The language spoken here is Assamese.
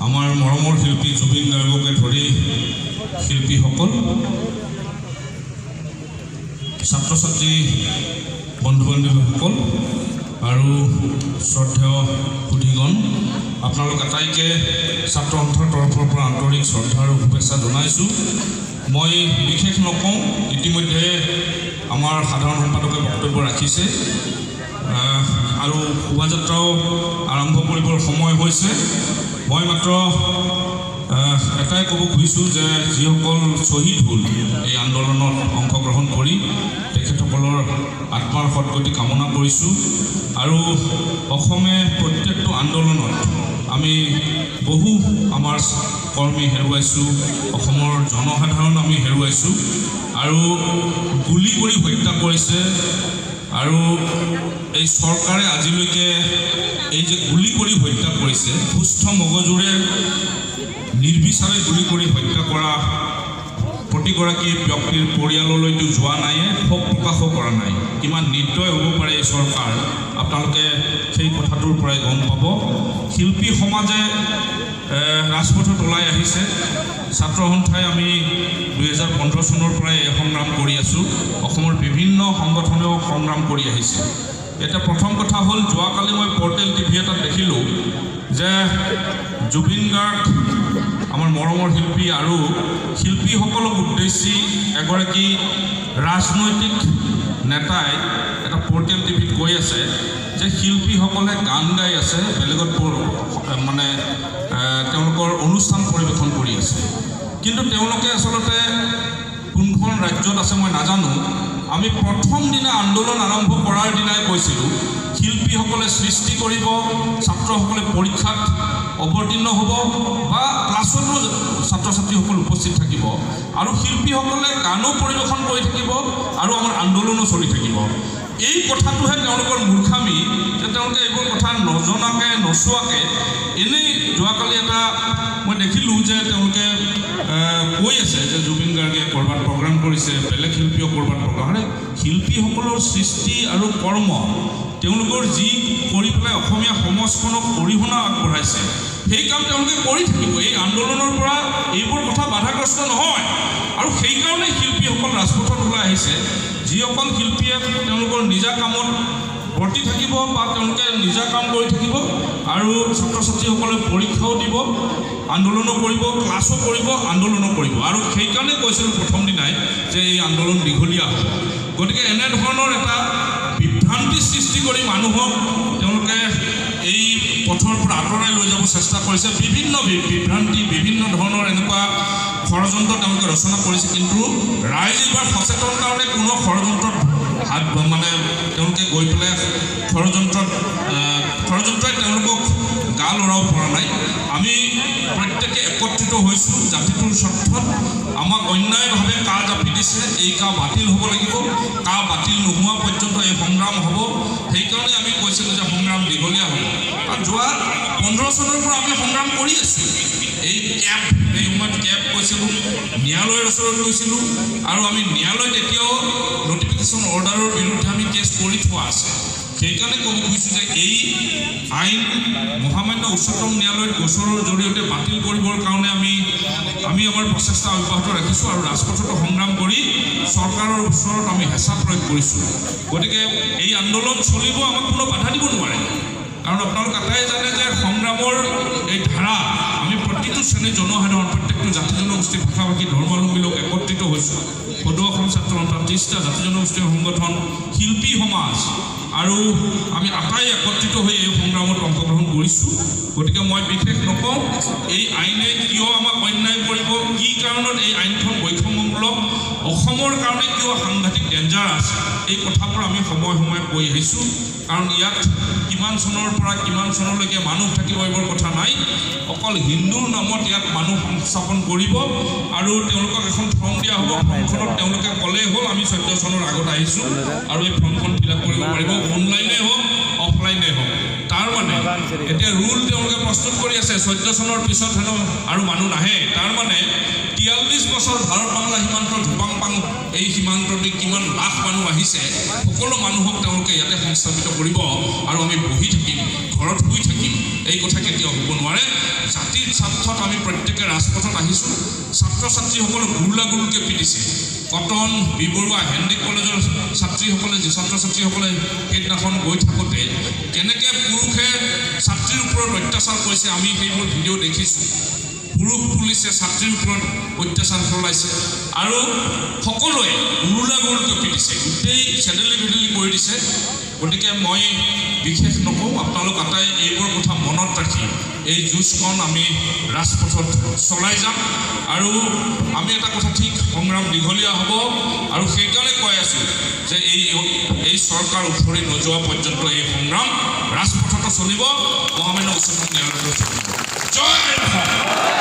আমাৰ মৰমৰ শিল্পী জুবিন গাৰ্গকে ধৰি শিল্পীসকল, ছাত্ৰ ছাত্ৰী বন্ধু বান্ধৱীসকল আৰু শ্ৰদ্ধেয় সুধীগণ, আপোনালোক আটাইকে ছাত্ৰ সন্থাৰ তৰফৰ পৰা আন্তৰিক শ্ৰদ্ধা আৰু শুভেচ্ছা জনাইছোঁ। মই বিশেষ নকওঁ, ইতিমধ্যে আমাৰ সাধাৰণ সম্পাদকে বক্তব্য ৰাখিছে আৰু শোভাযাত্ৰাও আৰম্ভ কৰিবৰ সময় হৈছে। মই মাত্ৰ এটাই ক'ব খুজিছোঁ যে যিসকল শ্বহীদ হ'ল এই আন্দোলনত অংশগ্ৰহণ কৰি, তেখেতসকলৰ আত্মাৰ সদগতি কামনা কৰিছোঁ। আৰু অসমে প্ৰত্যেকটো আন্দোলনত আমি বহু আমাৰ কৰ্মী হেৰুৱাইছোঁ, অসমৰ জনসাধাৰণ আমি হেৰুৱাইছোঁ আৰু গুলি কৰি হত্যা কৰিছে। আৰু এই চৰকাৰে আজিলৈকে এই যে গুলি কৰি হত্যা কৰিছে, সুস্থ মগজুৰে নিৰ্বিচাৰে গুলি কৰি হত্যা কৰা প্ৰতিগৰাকী ব্যক্তিৰ পৰিয়াললৈতো যোৱা নাইয়ে, শোক প্ৰকাশো কৰা নাই। কিমান নিৰ্দয় হ'ব পাৰে এই চৰকাৰ, আপোনালোকে সেই কথাটোৰ পৰাই গম পাব। শিল্পী সমাজে ৰাজপথত ওলাই আহিছে। ছাত্ৰ সন্থাই আমি 2015 চনৰ পৰাই এই সংগ্ৰাম কৰি আছোঁ। অসমৰ বিভিন্ন সংগঠনেও সংগ্ৰাম কৰি আহিছে। এতিয়া প্ৰথম কথা হ'ল, যোৱাকালি মই পৰ্টেল টিভি এটাত দেখিলোঁ যে জুবিন গাৰ্গ আমাৰ মৰমৰ শিল্পী আৰু শিল্পীসকলক উদ্দেশ্যি এগৰাকী ৰাজনৈতিক নেতাই এটা পৰ্টেল টিভিত কৈ আছে যে শিল্পীসকলে গান গাই আছে, বেলেগত মানে তেওঁলোকৰ অনুষ্ঠান পৰিৱেশন কৰি আছে। কিন্তু তেওঁলোকে আচলতে কোনখন ৰাজ্যত আছে মই নাজানো। আমি প্ৰথম দিনা আন্দোলন আৰম্ভ কৰাৰ দিনাই কৈছিলোঁ, শিল্পীসকলে সৃষ্টি কৰিব, ছাত্ৰসকলে পৰীক্ষাত অৱতীৰ্ণ হ'ব বা ক্লাছতো ছাত্ৰ ছাত্ৰীসকল উপস্থিত থাকিব আৰু শিল্পীসকলে গানো পৰিৱেশন কৰি থাকিব আৰু আমাৰ আন্দোলনো চলি থাকিব। এই কথাটোহে তেওঁলোকৰ মূৰ্খামি যে তেওঁলোকে এইবোৰ কথা নজনাকৈ নচোৱাকৈ এনেই যোৱাকালি এটা মই দেখিলোঁ যে তেওঁলোকে কৈ আছে যে জুবিন গাৰ্গে ক'ৰবাত প্ৰগ্ৰাম কৰিছে, বেলেগ শিল্পীয়েও ক'ৰবাত প্ৰগ্ৰাম। আৰে শিল্পীসকলৰ সৃষ্টি আৰু কৰ্ম, তেওঁলোকৰ যি কৰি পেলাই অসমীয়া সমাজখনক অৰিহণা আগবঢ়াইছে, সেই কাম তেওঁলোকে কৰি থাকিব। এই আন্দোলনৰ পৰা এইবোৰ কথা বাধাগ্ৰস্ত নহয় আৰু সেইকাৰণে শিল্পীসকল ৰাজপথত ওলাই আহিছে। যিসকল শিল্পীয়ে তেওঁলোকৰ নিজা কামত বৰ্তি থাকিব বা তেওঁলোকে নিজা কাম কৰি থাকিব আৰু ছাত্ৰ ছাত্ৰীসকলে পৰীক্ষাও দিব, আন্দোলনো কৰিব, ক্লাছো কৰিব, আন্দোলনো কৰিব। আৰু সেইকাৰণে কৈছিলোঁ প্ৰথম দিনাই যে এই আন্দোলন দীঘলীয়া হ'ব। গতিকে এনেধৰণৰ এটা বিভ্ৰান্তি সৃষ্টি কৰি মানুহক তেওঁলোকে এই পথৰ পৰা আঁতৰাই লৈ যাব চেষ্টা কৰিছে। বিভিন্ন বিভ্ৰান্তি, বিভিন্ন ধৰণৰ এনেকুৱা ষড়যন্ত্ৰ তেওঁলোকে ৰচনা কৰিছে। কিন্তু ৰাইজ এইবাৰ সচেতন কাৰণে কোনো ষড়যন্ত্ৰত হাত মানে তেওঁলোকে গৈ পেলাই ষড়যন্ত্ৰই তেওঁলোকক গা লৰাব পৰা নাই। আমি প্ৰত্যেকে একত্ৰিত হৈছোঁ জাতিটোৰ স্বাৰ্থত। আমাক অন্যায়ভাৱে কা জাপি দিছে, এই কা বাতিল হ'ব লাগিব। কা বাতিল নোহোৱা পৰ্যন্ত এই সংগ্ৰাম হ'ব। সেইকাৰণে আমি কৈছিলোঁ যে সংগ্ৰাম দীঘলীয়া হ'ব। কাৰণ যোৱা 15 চনৰ পৰা আমি সংগ্ৰাম কৰি আছোঁ। এই কেব, সেই সময়ত কেব কৈছিলোঁ, ন্যায়ালয়ৰ ওচৰত গৈছিলোঁ আৰু আমি ন্যায়ালয়ত এতিয়াও নটিফিকেশ্যন অৰ্ডাৰৰ বিৰুদ্ধে আমি কেছ কৰি থোৱা আছে। সেইকাৰণে ক'ব খুজিছোঁ যে এই আইন মহামান্য উচ্চতম ন্যায়ালয়ত গোচৰৰ জৰিয়তে বাতিল কৰিবৰ কাৰণে আমি আমি আমাৰ প্ৰচেষ্টা অব্যাহত ৰাখিছোঁ আৰু ৰাজপথতো সংগ্ৰাম কৰি চৰকাৰৰ ওচৰত আমি হেঁচা প্ৰয়োগ কৰিছোঁ। গতিকে এই আন্দোলন চলিব, আমাক কোনো বাধা দিব নোৱাৰে। কাৰণ আপোনালোক আটাই জানে যে সংগ্ৰামৰ এই ধাৰা আমি প্ৰতিটো শ্ৰেণীৰ জনসাধাৰণ, প্ৰত্যেকটো জাতি জনগোষ্ঠী, ভাষা ভাষী, ধৰ্মাৱলম্বী লোক একত্ৰিত হৈছোঁ। সদৌ অসম ছাত্ৰ সন্থা, 30টা জাতি জনগোষ্ঠীয় সংগঠন, শিল্পী সমাজ আৰু আমি আটাই একত্ৰিত হৈ এই সংগ্ৰামত অংশগ্ৰহণ কৰিছোঁ। গতিকে মই বিশেষ নকওঁ এই আইনে কিয় আমাক অন্যায় কৰিব, কি কাৰণত এই আইনখন বৈষম্যমূলক, অসমৰ কাৰণে কিয় সাংঘাতিক ডেঞ্জাৰাছ, এই কথাবোৰ আমি সময়ে সময়ে কৈ আহিছোঁ। কাৰণ ইয়াত কিমান চনৰ পৰা কিমান চনলৈকে মানুহ থাকিব এইবোৰ কথা নাই। অকল হিন্দুৰ নামত ইয়াত মানুহ সংস্থাপন কৰিব আৰু তেওঁলোকক এখন ফৰ্ম দিয়া হ'ব। ফৰ্মখনত তেওঁলোকে ক'লেই হ'ল আমি 14 চনৰ আগত আহিছোঁ আৰু এই ফৰ্মখন ফিল আপ কৰিব পাৰিব, অনলাইনে হওক অফলাইনে হওক। তাৰ মানে এতিয়া ৰুল তেওঁলোকে প্ৰস্তুত কৰি আছে, 14 চনৰ পিছত হেনো আৰু মানুহ নাহে। তাৰমানে 43 বছৰ ভাৰত বাংলা সীমান্তৰ ধোপাংপাং এই সীমান্তদি কিমান লাখ মানুহ আহিছে, সকলো মানুহক তেওঁলোকে ইয়াতে সংস্থাপিত কৰিব আৰু আমি বহি থাকিম, ঘৰত শুই থাকিম, এই কথা কেতিয়াও হ'ব নোৱাৰে। জাতিৰ স্বাৰ্থত আমি প্ৰত্যেকে ৰাজপথত আহিছোঁ। ছাত্ৰ ছাত্ৰীসকলক গুৰুলা গুৰুলকৈ পিটিছে। কটন, বি বৰুৱা, হেণ্ডিক কলেজৰ ছাত্ৰীসকলে, ছাত্ৰ ছাত্ৰীসকলে সেইদিনাখন গৈ থাকোঁতে কেনেকৈ পুৰুষে ছাত্ৰীৰ ওপৰত অত্যাচাৰ কৰিছে, আমি সেইবোৰ ভিডিঅ' দেখিছোঁ। পুৰুষ পুলিচে ছাত্ৰীৰ ওপৰত অত্যাচাৰ চলাইছে আৰু সকলোৱে গুৰুলা গুৰুলকৈ পিটিছে, গোটেই চেদেলি ভেদেলি কৰি দিছে। গতিকে মই বিশেষ নকওঁ, আপোনালোক আটাই এইবোৰ কথা মনত ৰাখি এই যুঁজখন আমি ৰাজপথত চলাই যাম। আৰু আমি এটা কথা ঠিক, সংগ্ৰাম দীঘলীয়া হ'ব আৰু সেইকাৰণে কৈ আছোঁ যে এই চৰকাৰ উফৰি নোযোৱা পৰ্যন্ত এই সংগ্ৰাম ৰাজপথতো চলিব, মহামান্য উচ্চতম ন্যায়ালয়তো চলিব। জয় অসম।